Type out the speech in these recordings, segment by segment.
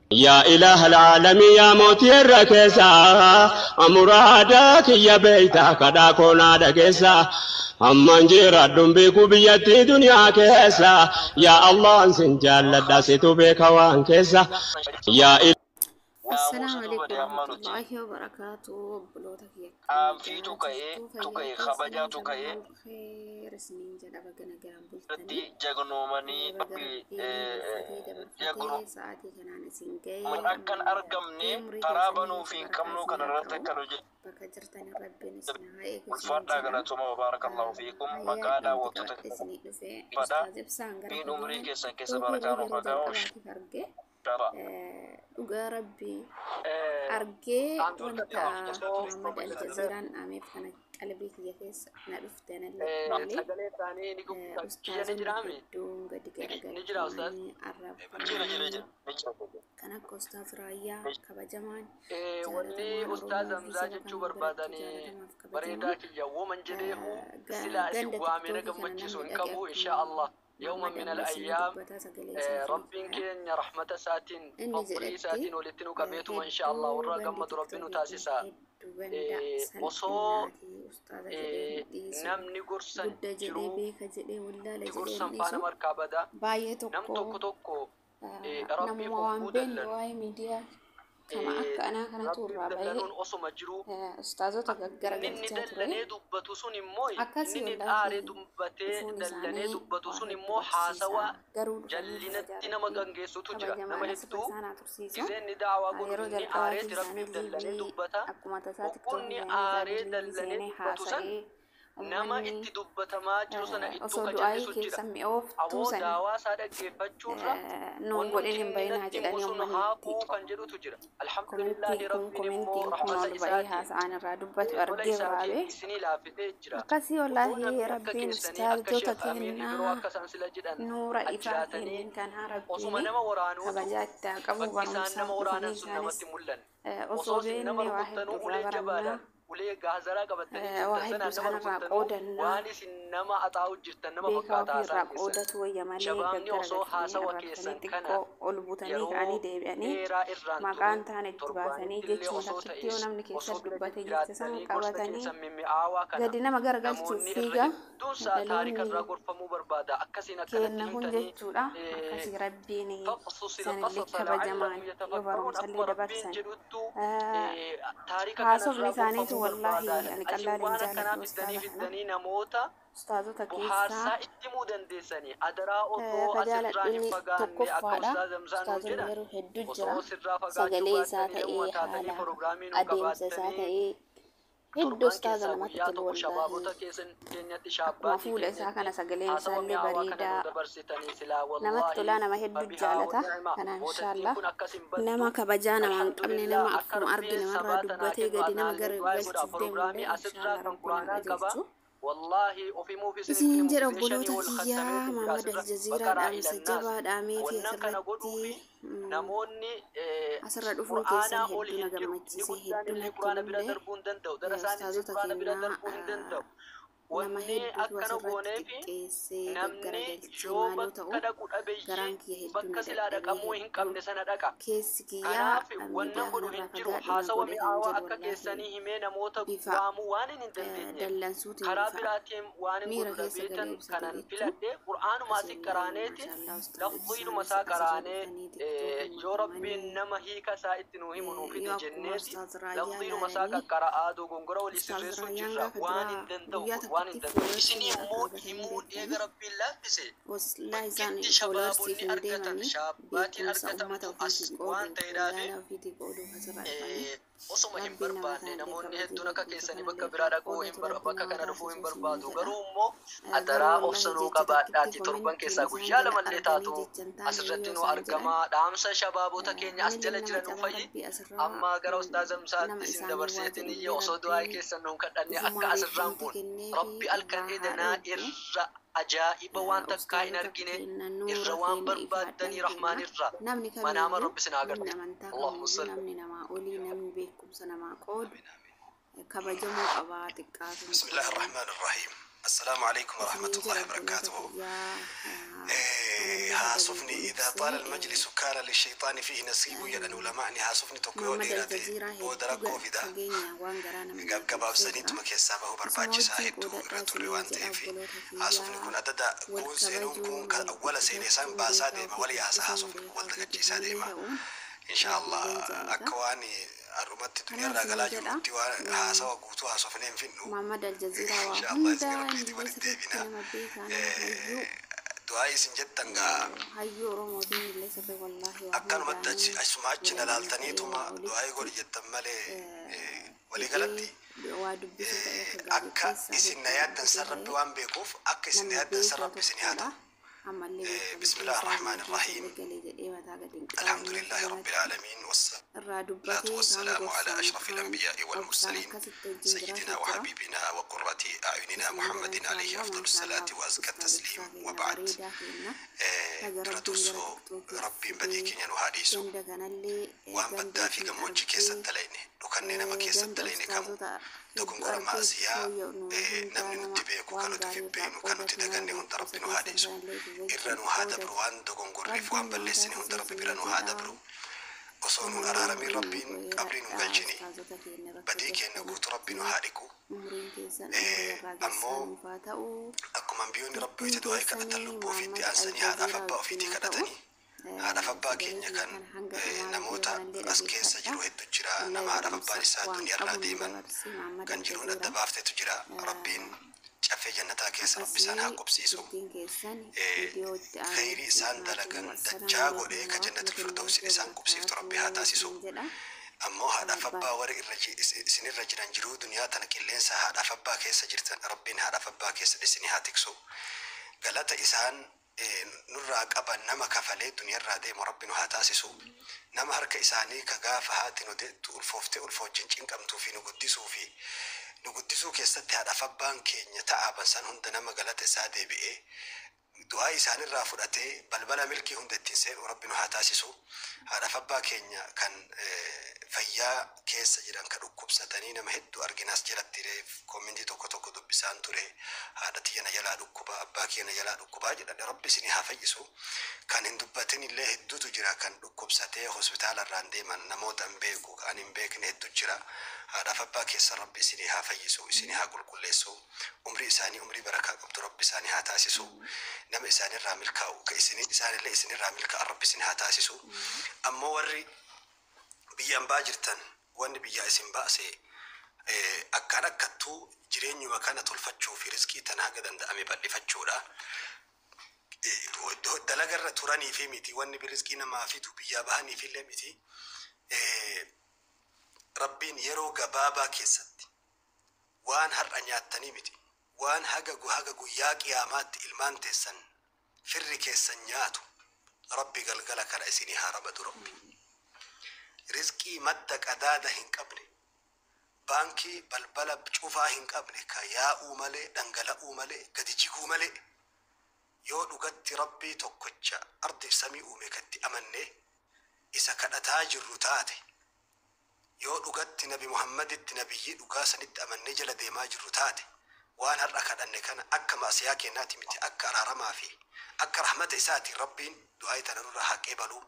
Yaa ilaaha alaalamii, yaa mootii irra keessaa, muraada kiyya beeytaa, kadhaa koonaa dhageessaa. Amman jiraadhuun beeku biyyattii duniyaa keessa. Yaa Allah, sin jaalladha, situ beeka waan keessa. Yaa Assalaamu alaikum warahmatullahi wabarakaatu. Obboloota kiyya, Aanfiitu ka'ee tu ka'e kabajaatu ka'ee kheer isiniin jedha. Baga nagaan irratti bultanii jagnoomanii baga Rabbiin dabarfatee dabarfatee sa'aatii kanaan isin ga'e. Akka hin argamne karaa banuuf hin qabnu kana irratti akka hojjetu. Bakka jirtan Rabbiin isin haa eegu isiniin Ulfaadhaa, jedha. galatooma, barakallahu fiikum. Maqaa Hayyaa, daawwattoota qabadhe isinii dhufe. fadhaa Ustaaz Ibsaan gara Rabbiin umrii kiyyaan keessan keessa yookiin barakaa nuuf yeroo haa kaa'u. jalqabaatiif arge, Inshallah. Dhugaa Rabbii argee, wanta Muhammad Aljazeeraan dhaameef kana qalbii kiyya keessa na dhufte anallee malee. Sagalee isaanii ni kiyya ni Ustaazonni jiraame hedduun gadi ni jira ustaaz. garagalfamanii Jira, jira, arrabfamanii jira. Ni jira. kan akka Ustaaz Raayyaa kabajamaan Wanni jaalatamaan ustaaz Oromoo fi Hamzaa saba jechuu kamuu biratti barbaadanii jaalatamaaf bareedaa kabajamaa kiyya woman jedheehu silaa isin ganda waamee na TikTokii kana gammachiisu namni hin dhaqe qabu insha akkuma Allah yawma Muhammad min amma isinii al-ayyaam dubbataa sagalee isaa isiniif Rabbiin ka'a. keenya rahmata isaatiin Inni fadlii jedhetti isaatiin walitti nu qabeetuma insha Allah hedduu warra gandi gammadu Rabbi nu TikTokii kun taasisa. hedduu ganda Osoo salphinaati. Ustaaza jedhee hin dhiisu, namni gorsan gudda jedhee, jiruu beeka jedhee, wallaala itti jedhee hin gorsan faana dhiisu. markaa badaa Baay'ee nam tokko tokko tokko Rabbiif namuma waan hogguu beekne dallanu waa'ee miidiyaa kama akka anaa kanatu Rabbiif irraa bahee dallanuun osoma jiruu ustaazota inni gaggaragalchaa ture. dallanee dubbatu sun immoo Akkasii inni wallaahi aaree dubbatee dhufuun dallanee isaanii dubbatu waa sun hedduu immoo haasawa barsiisaa. Garuu dhufanii kabajaa jallinatti nama Rabbii gangeessutu jira. Nama kabajamaan asirra hedduu isaan haa tursiisu. gizeen ni daawaa godhu Yeroo inni jalqabaatiif aareeti isaanii Rabbiif dallanee liivii dubbata. akkuma tasaa Hogguu TikTokii inni seenee aaree liivii dallanee seenee dubbatu san haasa'ee nama uummanni itti dubbatamaa jiru sana ittuu osoo ka du'aayii jallisu jira. keessa mi'ooftuu Aboo san daawaa isaa dhaggeeffachuurra nuun wannumti godhin hin inni bayinaa natti himu jedhanii sun uummanni haaquu itti kan jedhutu jira. Alhamdulillaahi komentiin kun Rabbiin immoo komentiin kun rahmata ol ba'ee isaatiin haasa'an irraa dubbatu tola argee isaatiin waraabee. isinii laaffisee jira. Akkasii Osoo wallaahi namni akka Rabbiin keessanii akka ustaazota Sheekh Amiir Ibiroo kennaa akka isaan sila jedhan nuura ifaa jiraatanii kenneen kanaa osuma Rabbiin nama waraanuutu kabajaa itti haa qabu. bakki isaan Barumsaaf nama waraanan dhufanii sun isaanis namatti mul'anne. osoo Osoo isin nama beekne waa rukuttanuu hedduu irraa ulee barannaa, jabaadhaan ulee gaazaraa qabattanii waa jirtan hedduu sanaan nama isaanirraa rukuttanuu qoodannaa, waan isin nama axaa'u jirtan nama beekaa fakkaata ofii irraa haasaan keessan. qoodatu wayya malee Shabaabni osoo gaggaragalchanii haasawa arrabsanii keessan kana xiqqoo ol butanii yeroo ka'anii deebi'anii dheeraa irraan maqaan turin taane itti baasanii torbaanittillee jechuma osoo takkitti yoo ta'es namni osoo keessa bira dubbate jecha san jiraattanii gorsa qabatanii keessan mimmi'aawaa kana gadi nama garagalchuuf namoonni irra fiiga. hedduun isaa taarika irraa Dhaloonni gorfamuu barbaada. Akkasiin akkanatti kenna kun himtanii jechuudha. Akkasii Rabbiin faqsusil sanillee qasasa kabajamaan la'allahum yoo yatafakkaruun barumsallee akkuma Rabbiin dabarsan jedhuttu taarika haasofni kanarraa isaaniitu gorfamuu wallaahi barbaada. ani Isin qallaan hin waan akkanaa jaaladhu fiddanii ustaaza kana fiddanii namoota ustaazota keessaa bohaarsaa itti himuu dandeessanii adaraa osoo ka asirraa hin jaaladhu fagaanne akka tokkoffaadha. ustaaz Hamzaa nuun Ustaazonni jedhan yeroo hedduu osoo jira, sirraa fagaachuu sagalee isaa baattanii namuma ta'ee taatanii haala proogiraamii nu adeemsa isaa qabaattanii ta'ee hedduu torban ustaaza keessaa namatti guyyaa tolu tokko wallaahi. shabaabota keenyatti Akkuma shaabbaatii fuula isaa keenyatti kana sagaleen haasawa isaallee mi'aawaa kana nu bareedaa dabarsitanii silaa namatti wallaahi tolaa, nama hedduu fabihaa jaalata. wa ni'ma Kana mootattiin inshaallah kun akkas hin nama baddu. kabajaa namaa hin qabne, Alhamdulillah nama akka akkuma arge Rabbiin namarraa sabaata naa dubbatee kennu gadi nama anaallee du'aa godha garagalchuuf proogiraamii deemullee asirraa inshaallah kan Rabbiin haa quraanaa qaba qajeelchu. Wallaahi ofimuuf isinitti Isiniin himu jedha gisee shanii obboloota ol kiyyaa khattameetu jira Muhammad asirra Aljaziiraa baqaraa dhaamsa ilannaas jabaa dhaamee fi wannan kana asirratti godhuufi namoonni asirra dhufuun keessan qur'aanaa ol hedduu na hin jiru inni gammachiise, guddaan hedduu illee natti qur'aana bira tolullee. darbuu hin danda'u darasaan illee Ustaazota qur'aana bira kennaa darbuu hin danda'u. nama Wanni hedduutu akkana asirratti gooneefi xiqqeessee namni gaggaragalchee yoo maaloo bakka ta'u dhaqu dhabeeyyii garaan kiyya hedduu na bakka silaa dadhabee dhaqamuu hin hedduu qabne sana dhaqa. keessi kiyyaa Kanaaf miidiyaa wannan godhu kanarraa hin jiru fagaadhu na haasawa godhe kan mi'aawaa jedhu akka wallaahi keessanii himee namoota bifa waamuu waan hin dandeenyeef dallansuutiin karaa bifa biraatiin waan hin miira godhu keessa dhabeetan galee ibsate kanan jechuun filadhe qur'aanumaa akkasii si wallaahi qaraaneeti maashaallah ustaaz lafziidhuma isaanis isaa asirra qaraanee dhufanii TikTokiin yoo Rabbiin makamanii nama hiika isaa itti nuu himu nuu yoo fide akkuma jenneeti ustaaz Raayyaa lafziidhuma isaa laalanii qaqqara'aa dogongora walii ustaaz sirreessuu Raayyaan jirra gaafa waan hin duraa danda'u guyyaa kun waan hin takkitti danda'u fooloorsii Isinii meeqa immoo argatanii himuu beektanii eega Rabbiin laaffise wallahi isaan bakkitti fooloorsii shabaabonni hin argatan deemanii shaabbaatiin beekumsa ummata argatamtu as ofiitii waan qooduuf ta'eedhaafi wallaala ofiitii qooduuf asirra dhufanii osoma hin Rabbiin nama barbaanne isaan namoonni kabajee hedduun akka beekumsa keessanii kanallee bakka biraa kan dhaquu hin qoodatu bar Rabbiin bakka nama kana dhufuu hin taasisuu isiniin barbaadu jedha. garuu immoo Garuu adaraa wallahi obsanuu jecha takkitti qabaadhaati torban komentiin keessaa isaan guyyaa jala lamallee arganii taatu jecha hin taane asirratti yoo nu isaan jedhan argamaa dhaamsa shabaabota keenya as anillee jala nama jiran cabaa fa'i Rabbii asirraa amma gara ustaaz nama Hamzaatti isin isaanii waa dabarseetiin iyya jedhullee osoo du'aa Rabbiin keessan nuun kadhanne akka ufumaa asirraan beekamtii buun kenneefi Rabbi halkan irraa haa edanaa dhoowwu. irra ajaa'iba waan takkaa hin Ustaazota argine keenya irra nuura waan keenya ifaadhan barbaaddanii rahmaan keenya irra namni manaama kamiiyyuu Rabbi sin haa namni agartu. amantaa Allahumma kamiiyyuu salli. namni namaa olii namni beekumsa namaa qoodu kabajamuu qabaa xiqqaatu بسم الله qabu. الرحمن الرحيم. السلام عليكم ورحمة Isiniin الله jedha obboloota وبركاته. kiyyaa, anallee haga Haasofni beeku إذا ibsee طال المجلس كان للشيطان فيه نصيب jedhan ulamaani. Haasofni tokko yoo Muhammad dheerate Aljaziiraa booda hedduu rakkoo fida. fageenya waan garaa nama nyaatu ibsee Gaggabaabsaniituma jira. keessaa bahuu Isuma barbaachisaa wajjin hedduu irra qoodadhaa turre isiniin waan jedha ta'eef obboloota haasofni kiyyaa, kun adada wal kun seenuun kun kabajuun, kan wal awwala seenee san guddifachuun, baasaa beekaa deema ofii wal yaasa guddisuun, haasofni kun beekaa wal ofii dagachiisaa illee deema. ta'uun Insha Allah rabbiileen jaalata. akka waan har'umatti Kanaaf duniyaarraa isiniin galaa jedha jirrutti waan haasawa guutuu haasofnee hin finnu. Muhammad Aljaziiraa waa Insha Allah isin hundaa rabbiitii illee walitti sirriitti deebina. nama beekaa, nama hayyuu Du'aa isin jettan gaa hayyuu Oromootiin illee sirrii wallaahi waa akkanumatti achi hundaanuu asuma achi wal na laaltaniituma ta'ee waa du'aa olitti godhi jettan malee waliigalatti hidhee waa dubbisuu ta'e akka akka gaazexeessaa isin na hedduu yaaddan san dubbisuu rabbi ta'e waan beekuuf akka isin na nama yaaddan san beekaa rabbi isin haa tokkodha. ta'u. Ammallee beekamtii بسم الله isaa الرحمن biyya keessa الرحيم illee galee jedhee mataa gadi hin الحمد qabne لله رب akkanumatti العالمين والصلاة irraa dubbatee kaan والسلام على gorsaan أشرف kaan الأنبياء obsaan والمرسلين akkasitti wajjin سيدنا jiraatu jira. وحبيبنا وقرة أعيننا Isiniin jedha محمد عليه inshaallah أفضل maashaallah الصلاة وأزكى ustaaz ibsaa التسليم keenya وبعد. bareedaa keenya haga dura rabbiin gara dursoo tiktookiif rabbiin fidee badii keenya nu haa dhiisu ganda kanallee waan ganda baddaa fi ittiin gammoojjii argee keessatti dalayne dhokannee nama keessatti ganda dalayne kamuu ustaazota hedduu dogongora argee maasiyaa fooyya'u nu hundaa namni nama nutti beeku kan waan nuti gaarii irraa beeknu kan nuti qoodatu nama daganne hunda beekumsa rabbi nu haa keessan dhiisu kanallee isin irra wajjin nu haa dabru qoodatu waan dogongorreef waan rabbiin nu haa balleessine hunda taasisuu rabbi bira isiniin nu haa jedha. dabru osoo nuun Ammallee araaramin umrii nuu rabbiin qabrii nu dheeradhaa galchini ustaazota keenya bakka badii keenya guutuu rabbi nu jirtanitti haa dhiqu. umriin keessan umrii irraa Ammoo geessaa nuuf haa ta'u. akkuma ambiyyoonni rabbi Turtiin hoyte du'aa kadhatan keessanii lubbuu ofiitti Muhammad aansanii haadhaaf Aljaziiraa abbaa wajjin ofiitii haa ta'u. kadhatanii haadhaaf abbaa Sagalee keenya kiyya kan kana hanga dhumaa viidiyoo namoota kanallee as keessa dhageeffadha. jiru hedduu jira nama Wallahi haadhaaf barumsa abbaan isaa waan duniyaarraa qabu nu deeman dabarse Muhammad kan jiruun adda Aljaziiraa. baaftetu jira rabbiin caffee jannataa keessa rabbi isaan haa Akkasii qubsiisu. turtiin keessan viidiyoo itti Khayrii aanutti isaan maatiin dalagan wassalaamu dachaa alaikum godhee ka jannatul firdawsiin warahmatullahi isaan qubsiiftu rabbi haa wabarakaatuh taasisu. isiniin jedha. Ammoo haadhaaf Baay. abbaa warri irra isinirra jiran jiruu duniyaa tana qilleensa haadhaaf abbaa keessa jirtan rabbiin haadhaaf abbaa keessa isinii haa tiksu. Galata isaan nurraa qaban nama kafalee duniyaarraa deemu rabbi nu haa taasisu. Nama harka isaanii ka gaafa haati nu deettu ulfooftee ulfa wajjin cinqamtuu fi nu guddisuu fi nu guddisuu keessatti haadhaaf abbaan keenya ta'aaban san hunda nama galata isaa deebi'ee du'aa isaanirraa fudhatee balbala milkii hunda ittiin seenu rabbi nu haa taasisu. Haadhaaf abbaa keenya kan fayyaa keessa jiran kan dhukkubsatanii nama hedduu arginaas jalatti reef koomentii tokko tokko dubbisaan ture haadha tiyya na jalaa dhukkubaa abbaa kiyya na jalaa dhukkubaa jedhan rabbi isinii haa fayyisu. Kan hin dubbatin illee hedduutu jira kan dhukkubsatee hospitaala irraan deeman namoota hin beeku kan hin beekne hedduu jira. Haadhaaf abbaa keessa rabbi isinii haa fayyisu isinii haa qulqulleessu umrii isaanii umrii barakaa qabdu rabbi isaanii haa taasisu. Nama isaanirraa milkaa'u ka isinii isaanillee isinirraa milkaa'an rabbi isin haa taasisu. Ammoo warri biyya ambaa jirtan wanni biyyaa isin baase akkaan akkattuu jireenyuma kana tolfachuu fi riskii tana haga danda'ame bal'ifachuudha. Dalagarra turanii fi miti wanni riskii namaa fidu biyyaa bahanii fi illee miti. Rabbiin yeroo gabaabaa keessatti waan har'a nyaattanii miti waan haga haga guyyaa qiyaamaatti ilmaan teessan firri keessan nyaatu rabbi galgala kana isinii haa rabatu rabbi. Rizqii madda qadaada hin qabne baankii balbala cufaa hin qabne ka yaa'uu malee dhangala'uu malee gadi jiguu malee yoo dhugatti rabbii tokkocha ardiif samii uume katti amanne isa kadhataa jirru taate yoo dhugatti nabi muhammaditti nabiyyii dhugaa sanitti amannee jala deemaa jirru taate waan har'a kadhanne kana akka maasiyaa keenyaati miti akka araaramaa fi akka rahmata isaati rabbiin du'aa tana nurraa haa qeebalu.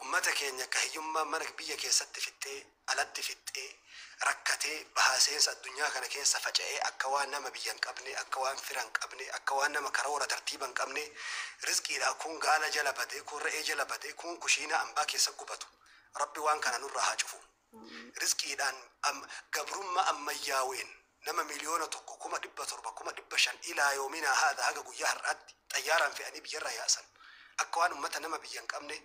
Ummata keenya ka hiyyummaa mana biyya keessatti fixxee alatti fixxee rakkatee bahaa seensa addunyaa kana keessa faca'ee akka waan nama biyya hin qabne akka waan fira hin qabne akka waan nama karoora tartiiba hin qabne rizqiidha kun gaala jala badee kun re'ee jala badee kun kushiinaa ambaa keessa gubatu rabbi waan kana nurraa haa cufu. Rizqiidhaan gabrummaa ammayyaaween nama 1,700,000 500,000 ilaa yoominaa haadha haga guyyaa har'aatti xayyaaraan fe'anii biyyarraa yaasan akka waan ummata nama biyya hin qabne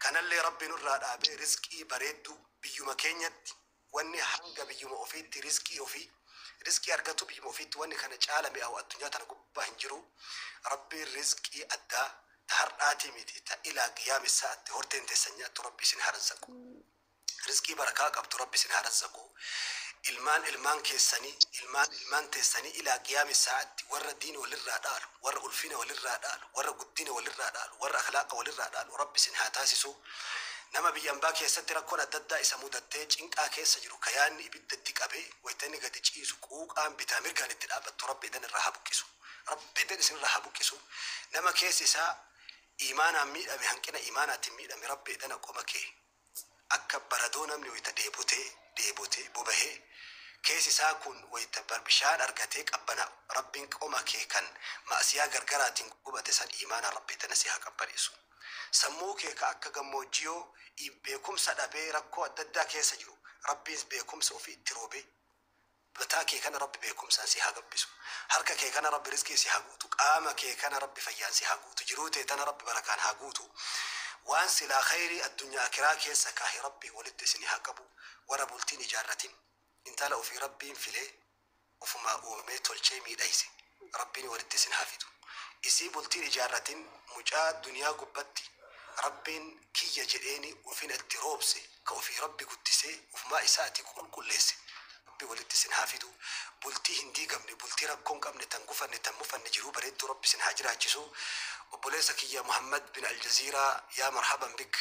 kanallee rabbi nurraa dhaabee rizqii bareedduu biyyuma keenyatti wanni hanga biyyuma ofiitti rizqii ofii rizqii argatu biyyuma ofiitti wanni kana caala mi'aawu addunyaa tana gubbaa hin jiru rabbiin rizqii addaa ta har'aatii miti ta ilaa qiyaami sa'aatti horteen teessan nyaattu rabbi isin haa razzaqu. Rizqii barakaa qabdu rabbi isin haa razzaqu. Ilmaan ilmaan keessanii ilmaan ilmaan teessanii ilaa qiyaami sa'aatti warra diina walirraa dhaalu warra ulfina walirraa dhaalu warra guddina walirraa dhaalu warra akhlaaqa walirraa dhaalu rabbi isin haa taasisu. Nama biyya ambaa keessatti rakkoon adda addaa isa mudattee cinqaa keessa jiru kayaanni ibidda itti qabee wayita inni gadi ciisu quuqaan bitaa mirgaan itti dhaabattu rabbi idan irraa haa buqqisu. Rabbi dan isinirraa haa buqqisu. Nama keessi isaa iimaanaan miidhame, hanqina iimaanaatiin miidhame, Rabbi dana qoma kee akka baradoo namni wayita dheebotee dheebotee bobahee keessi isaa kun wayita bishaan argatee qabbana, Rabbiin qoma kee kan ma'asiyaa gargaraatiin gubate san iimaanaan Rabbi dana si haa qabbaneessu. Sammuu kee ka akka gammoojjiyoo beekumsa dhabee rakkoo adda addaa keessa jiru, Rabbiin beekumsa ofii itti roobee mataa kee kana Rabbi beekumsaan si haa gabbisu. Harka kee kana Rabbi rizqii si haa guutu. Qaama kee kana Rabbi fayyaan si haa guutu. Jiruu tee tana Rabbi barakaan haa guutu. Waan silaa khayrii addunyaa akiraa keessa kaahe Rabbi walitti isin haa qabu. Warra bultiin ijaarratin, intala ofii Rabbiin filee ofumaa uumamee tolchee miidhayse, Rabbiin walitti isin haa fidu. Isii bultiin ijaarratin, mucaa duniyaa gubbatti Rabbiin kiyya jedheeni ufin itti roobse, ka ofii Rabbi guddisee ufumaa isaati qulqulleesse, Rabbi walitti isin haa fidu. Bultii hin diigamne, bultii rakkoo hin qabne, tan gufanne, tan mufanne, jiruu bareedduu Rabbi isin haa jiraachisu. Obboleessa kiyya Muhammad bin Aljaziiraa, yaa marhaban bik.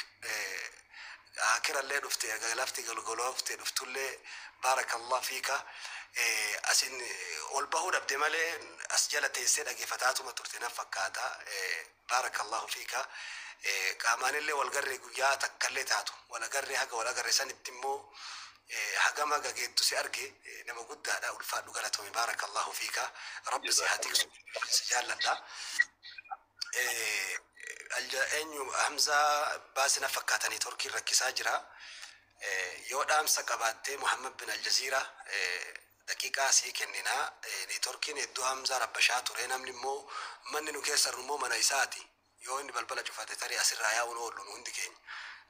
Akirallee dhufte, lafti golgoloofte dhuftullee, baarakallah fiika. Asin ol bahuu dhabde malee as jala teessee dhageeffataatuma turte na fakkaata. Baarakallahu fiika. Qaamaanillee wal garree guyyaa takkallee taatu wal agarree, haga wal agarree sanitti immoo hagama gageettu si arge. Nama guddaadha, ulfaadhu, galatoomi, baarakallahu fiika. Rabbi si haa tiksu, si jaalladha. Eenyu, Hamzaa baasina fakkaatanii torkiin rakkisaa jira. Yoo dhaamsa qabaattee, Muhammad bin Aljaziira, daqiiqaa sii kenninaa. Neetworkiin hedduu Hamzaa rabbashaa ture. Namni immoo manni nu keessa immoo mana isaati. Yoo inni balbala cufate tarii asirraa yaa'uun oollu nu hundi keenya.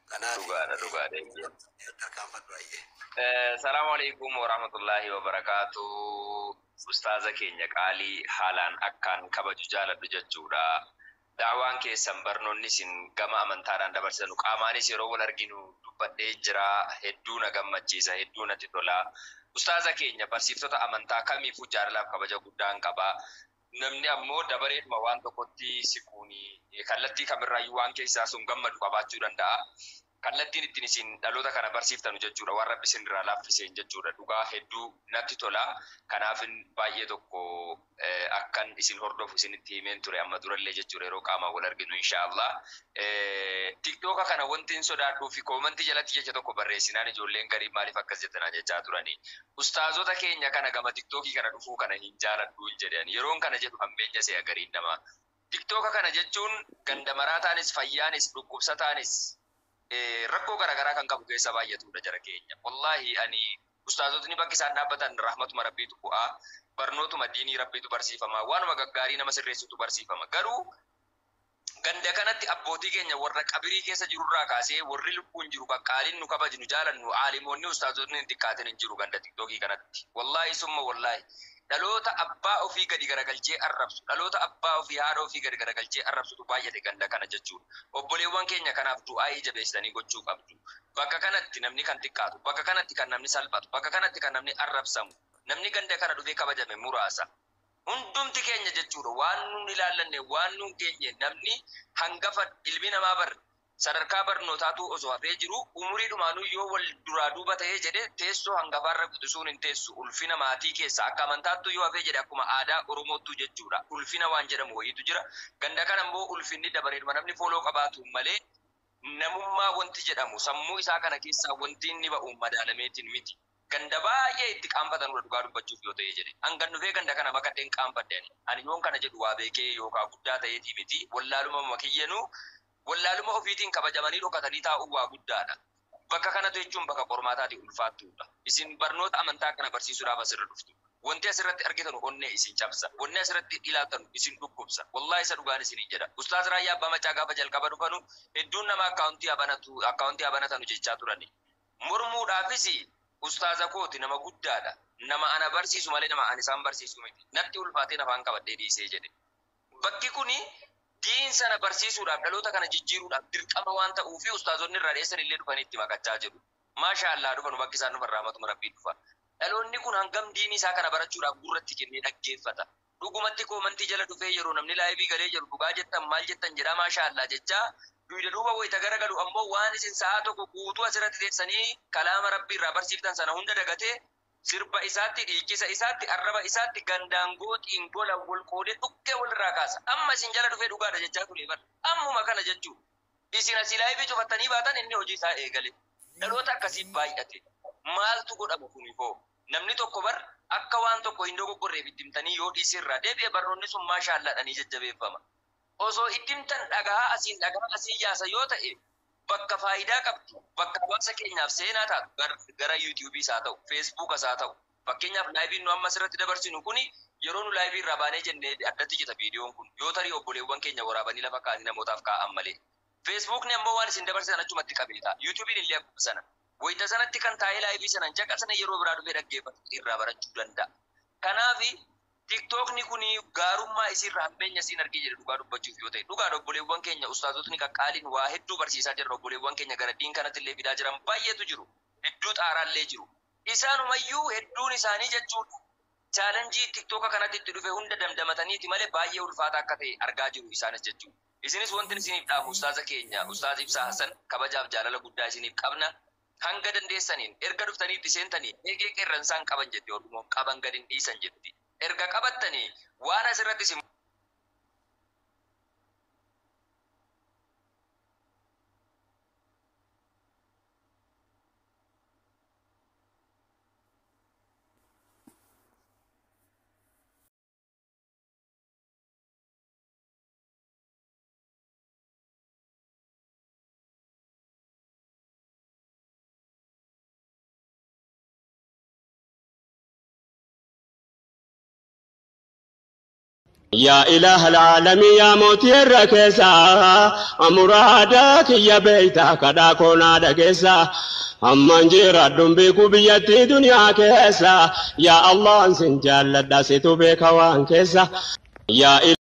Kanaaf Dhugaadha, dhugaadha. tarkaanfadhu, ayyee. Salaamu alaikum warahmatullahi wabarakaatu. Ustaaza keenya qaalii haalaan akkaan kabaju jaaladhu jechuudha. Daawaan keessan, barnoonni isin gama amantaadhaan dabarsanu, qaamaanis yeroo wal arginu dubbadhee jira. Hedduu na gammachiisa, hedduu natti tola. Ustaaza keenya barsiiftota amantaa kamiifuu jaalalaaf kabaja guddaan qaba. Namni ammoo dabareedhuma waan tokkotti siquuni kallattii kamirraayyuu waan keessaa sun gammadu qabaachuu danda'a. Kallattiin ittiin isin dhaloota kana barsiiftanu jechuudha. Waan Rabbi isin irraa laaffiseen jechuudha. Dhugaa hedduu natti tola. Kanaafin baay'ee tokko akkan isin hordofu isinitti himeen ture amma durallee jechuudha, yeroo qaamaan wal arginu inshaallah. Tiktooka kana wanti hin sodaadhuu fi koomantii jalatti jecha tokko barreessinaan ijoolleen garii maaliif akkas jettanaa jechaa turani. Ustaazota keenya kana gama tiktookii kana dhufuu kana hin jaaladhu hin jedhan. Yeroon kana jedhu hammeenya se'a gariin namaa. Tiktooka kana jechuun ganda maraataanis, fayyaanis, dhukkubsataanis, rakkoo garaagaraa kan qabu keessa baay'atudha jara keenya. Wallaahi ani ustaazotni bakki isaan dhaabbatan rahmatuma Rabbiitu bu'aa, barnootuma diinii Rabbiitu barsiifama, waanuma gaggaarii nama sirreessutu barsiifama. Garuu ganda kanatti abbootii keenya warra qabirii keessa jirurraa kaasee warri lubbuun jiru qaqqaaliin nu kabajnu jaalannu aalimoonni ustaazotni hin xiqqaatin hin jiru ganda tiktookii kanatti. Wallaahi summa wallaahi. Dhaloota abbaa ofii gadi garagalchee arrabsu, dhaloota abbaa ofii haadha ofii gadi garagalchee arrabsutu baay'ate ganda kana jechuudha. Obboleewwan keenya kanaaf du'aa jabeessanii gochuu qabdu. Bakka kanatti namni kan xiqqaatu, bakka kanatti kan namni salphatu, bakka kanatti kan namni arrabsamu, namni ganda kana dhufee kabajame muraasa. Hundumti keenya jechuudha waan nun ilaallanne, waan nun geenye, namni hangafa ilmi namaa bar sadarkaa barnootaatu osoo hafee jiru umurii dhumaanuu yoo wal duraa duuba ta'ee jedhe teessoo hangafaarra guddisuun hin teessu. Ulfina maatii keessa akka amantaattu yoo hafee jedhe, akkuma aadaa Oromoottu jechuudha, ulfina waan jedhamu wayiitu jira. Ganda kana immoo ulfinni dabareedhuma namni fooloo qabaatu malee namummaa wanti jedhamu sammuu isaa kana keessaa wanti inni ba'u madaalameetiin miti. Ganda baay'ee itti qaanfatan dhugaa dubbachuuf yoo ta'e jedhe. Hangan dhufee ganda kana makadheen qaanfadhe ani. Ani yoon kana jedhu waa beekee yookaan guddaa ta'eetii miti. Wallaaluma makiyyanuu wallaaluma ofiitiin kabajamanii dhokatanii taa'uu waa guddaadha. Bakka kanatu jechuun bakka qormaataati, ulfaattuudha. Isin barnoota amantaa kana barsiisuudhaaf asirra dhuftu. Wanti asirratti argitan onnee isin cabsa. Wanni asirratti ilaaltan isin dhukkubsa. Wallaahi isa dhugaan isiniin jedha. Ustaaz Raayyaa Abbaa Macaa gaafa jalqaba dhufanu hedduun nama akkaawuntii abanatanu jechaa turani. Mormuudhaafis ustaaza kooti, nama guddaadha. Nama ana barsiisu malee nama ani isaan barsiisu miti. Natti ulfaatee afaan qabadhee dhiisee jedhe. Bakki kuni diin sana barsiisuudhaaf, dhaloota kana jijjiiruudhaaf dirqama waan ta'uufi ustaazonni irraa dheessan illee dhufanii itti makachaa jiru. Maasha Allah, dhufanu bakki isaan dhufan rahmatuma Rabbii dhufa. Dhaloonni kun hangam diinii isaa kana barachuudhaaf gurratti kennee dhaggeeffata? Dhugumatti koomantii jala dhufee yeroo namni laayivii galee jiru dhugaa jettan, maal jettan jedhaa, maasha Allah jechaa duyda duuba wayita garagalu ammoo waan isin sa'a tokko guutuu asirratti teessanii kalaama Rabbii irraa barsiiftan sana hunda dagatee Sirba isaatti, dhiichisa isaatti, arraba isaatti gandaan gooxiin gola wal qoodee dhukkee walirraa kaasa. Amma isin jala dhufee dhugaadha jechaa ture bar. Ammuma kana jechuudha. Isin asii live cufattanii baatan inni hojii isaa eegale. Dhaloota akkasii baay'ate. Maaltu godhama kunifoo? Namni tokko bar akka waan tokko hin dogoggorreef itti himtanii yoo dhiisirraa deebi'e barnoonni sun maashaallaadhanii jajjabeeffama. Osoo itti himtan dhagaa asiin dhagaa asiin yaasa yoo ta'e bakka faayidaa qabdu, bakka hawaasa keenyaaf seenaa taatu, gara yuutuubiis haa ta'u, feesbuukas haa ta'u. Fakkeenyaaf liveiin nu amma asirratti dabarsinu kuni yeroo nu live irraa baanee jennee addatti jita viidiyoon kun, yoo tarii obboleewwan keenya waraabanii lafa kaa'anii namootaaf kaa'an malee. Feesbuukni ammoo waan isin dabarsitan achumatti qabeeta. Yuutuubiin illee akkuma sana. Wayita sanatti kan taa'ee live sanan caqasana yeroo biraa dhufee dhaggeeffatu irraa barachuu danda'a. Kanaafi tiktookni kun gaarummaa isiirra hammeenya isiin argee jedhe dhugaa dubbachuuf yoo ta'e, dhugaan obboleewwan keenya ustaazotni qaqqaaliin waa hedduu barsiisaa jiran, obboleewwan keenya gara diin kanatti illee fidaa jiran baay'eetu jiru. Hedduu xaaraallee jiru. Isaanumayyuu hedduun isaanii jechuudha. Challenge tiktooka kanatti itti dhufe hunda damdamataniiti malee baay'ee ulfaata akka ta'e argaa jiru isaanis jechuudha. Isinis wanti isiniif dhaamu, ustaaza keenya, ustaaz Ibsaa Hassan, kabajaaf jaalala guddaa isiniif qabna. Hanga dandeessaniin erga dhuftanii itti seentanii eegee qeerransaan qaban jetti Oromoon, qaban gadi hin dhiisan jetti. Erga qabattanii waan asirratti isin يا إله العالمين يا موتي الركسا، أمرادا كيا بيتا كدا كونا دكسا، أمان جيرا بيكو بيتي دنيا كيسا، يا الله سنجال داسيتو بيكا وان كيسا يا.